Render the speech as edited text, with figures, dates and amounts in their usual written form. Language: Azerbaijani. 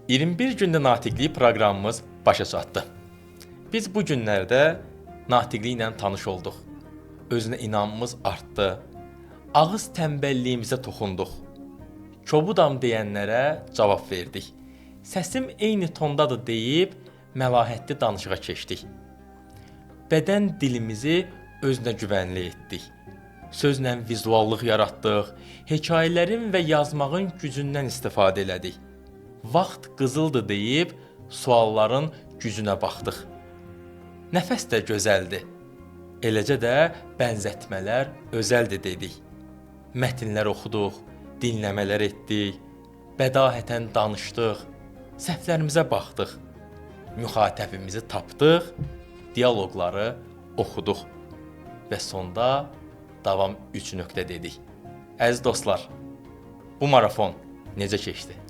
21 gündə natiqlik proqramımız başa çatdı. Biz bu günlərdə natiqliklə tanış olduq. Özünə inamımız artdı. Ağız tənbəlliyimizə toxunduq. Kobudam deyənlərə cavab verdik. Səsim eyni tondadır deyib məlahətli danışığa keçdik. Bədən dilimizi özünə güvənli etdik. Sözlə vizuallıq yaratdıq, hekayələrin və yazmağın gücündən istifadə elədik. Vaxt qızıldır deyib sualların gücünə baxdıq. Nəfəs də gözəldir. Eləcə də bənzətmələr özəldir dedik. Mətnlər oxuduq, dinləmələr etdik, bədahətən danışdıq, səhvlərimizə baxdıq, müxatəbimizi tapdıq, dialoqları oxuduq və sonda davam 3 nöqtə dedik. Əziz dostlar, bu marafon necə keçdi?